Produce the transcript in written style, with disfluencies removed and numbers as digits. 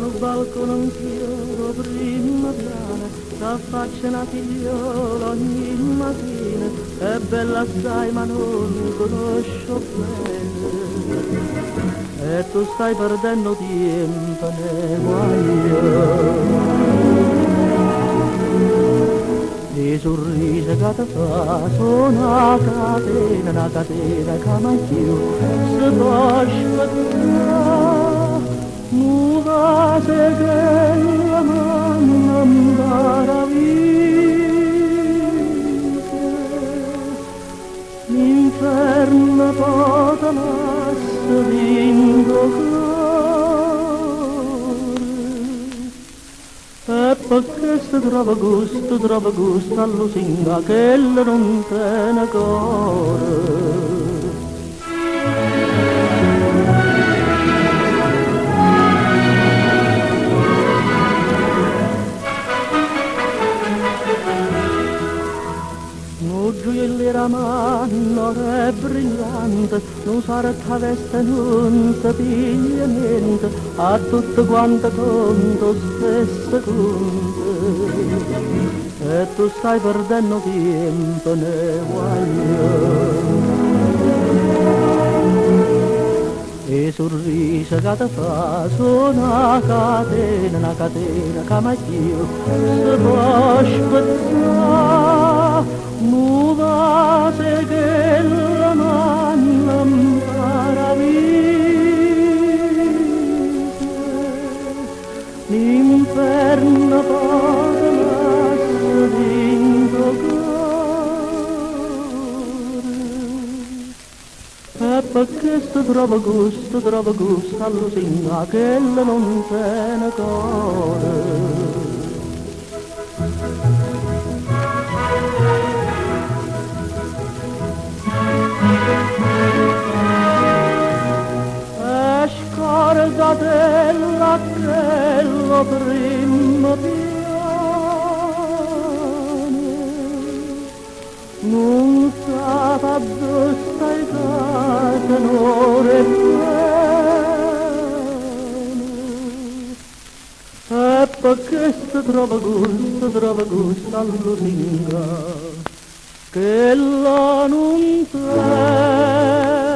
nu balcone 'nfiore 'o primmo piano, s'affaccia 'na figliola ogni matina, è bella assai ma nun conosce 'o bbene. E tu stai perdenno tiempo, neh guagliò. 'E surrise ca te fa so' 'na catena, 'na catena ca mai cchiù se po' spezzà. Nu vaso 'e chella mano 'mparaviso, L'inferno po' te lassa dint' 'o core. E pe' chesto trovo gusto, trovo gusto a lusingà chella nun tene core. Nu gioielliere 'a mano, oro e brillante, nu sarto 'a veste nun se piglia niente, a tutte quante conta 'o stesso cunto. E tu stai perdenno tiempo, neh guagliò. 'E surrise ca te fa so' 'na catena, 'na catena ca mai cchiù se po' spezzà. Nu vaso 'e chella mano 'mparaviso, L'inferno po' te lassa dint' 'o core. E pe' chesto trovo gusto, trovo gusto a lusingà chella nun tene core. E scordatella chella 'o primmo piano, nun sape addò sta 'e casa n'ora 'e bene. E pe' chesto trovo gusto, trovo gusto a lusingà chella nun tene.